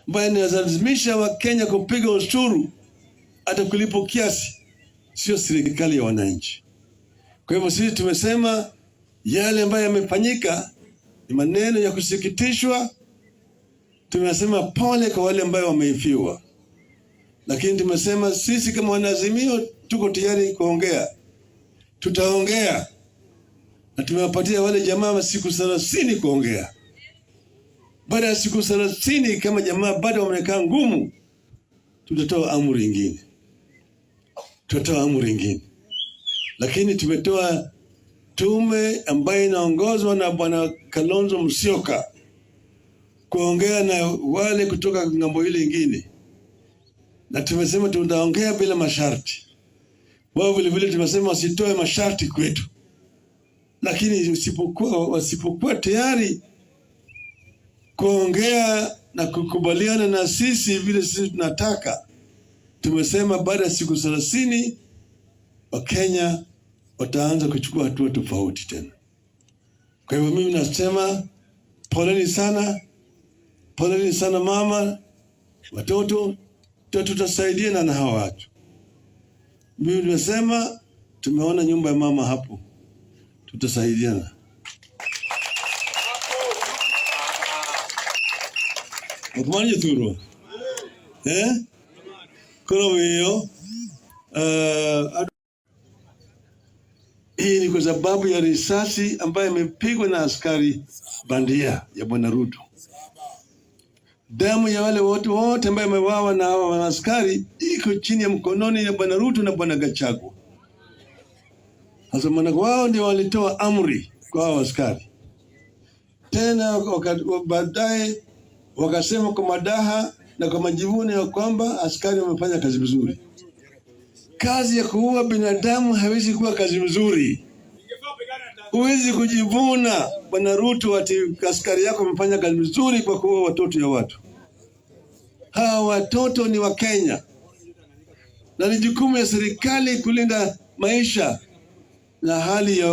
ambayo inalazimisha Wakenya kupiga ushuru hata kulipo kiasi, sio serikali ya wananchi. Kwa hivyo sisi tumesema yale ambayo yamefanyika ni maneno ya kusikitishwa. Tumesema pole kwa wale ambayo wameifiwa, lakini tumesema sisi kama wanaazimio tuko tayari kuongea, tutaongea na tumewapatia wale jamaa siku 30 kuongea. Baada ya siku 30 kama jamaa bado wamekaa ngumu, tutatoa amri ingine, tutatoa amri ingine. Lakini tumetoa tume ambayo inaongozwa na Bwana Kalonzo Musyoka kuongea na wale kutoka ng'ambo ile ingine, na tumesema tutaongea bila masharti. Wao vile vile tumesema wasitoe masharti kwetu, lakini wasipokuwa tayari kuongea na kukubaliana na sisi vile sisi tunataka, tumesema baada ya siku 30 Wakenya wataanza kuchukua hatua tofauti tena. Kwa hivyo mimi nasema poleni sana, poleni sana mama, watoto, tutasaidiana na hawa watu. Mimi nimesema tumeona nyumba ya mama hapo, tutasaidiana. Othmani Thuro. Eh? Koro miyo, hii ni kwa sababu ya risasi ambayo imepigwa na askari bandia ya Bwana Ruto. Damu ya wale wote wote ambayo wameuawa na hawa askari iko chini ya mkononi ya Bwana Ruto na Bwana Gachagua. Sasa maana wao ndio walitoa amri kwa hawa askari. Tena baadaye wakasema kwa madaha na kwa majivuno ya kwamba askari wamefanya kazi nzuri. Kazi ya kuua binadamu haiwezi kuwa kazi nzuri. Huwezi kujivuna Bwana Ruto ati askari yako wamefanya kazi nzuri kwa kuua watoto ya watu. Hawa watoto ni wa Kenya na ni jukumu ya serikali kulinda maisha na hali ya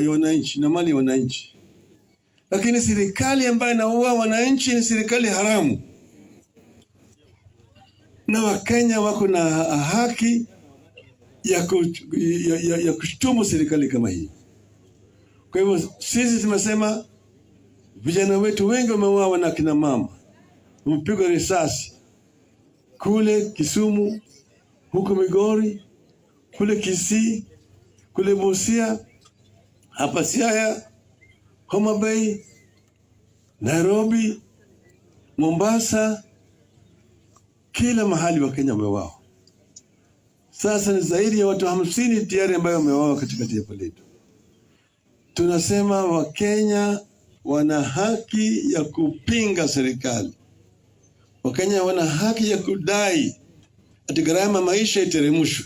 wananchi na mali ya wananchi. Lakini serikali ambayo inaua wananchi ni serikali haramu, na Wakenya wako na haki ya kushtumu serikali kama hii. Kwa hivyo sisi tumesema vijana wetu wengi wameuawa na kina mama, wamepigwa risasi kule Kisumu, huko Migori, kule Kisii, kule Busia, hapa Siaya, Homa Bay, Nairobi, Mombasa, kila mahali Wakenya wameuawa. Sasa ni zaidi ya watu 50 tayari ambayo wameuawa katika taifa letu. Tunasema Wakenya wana haki ya kupinga serikali. Wakenya wana haki ya kudai ati gharama maisha iteremshwe.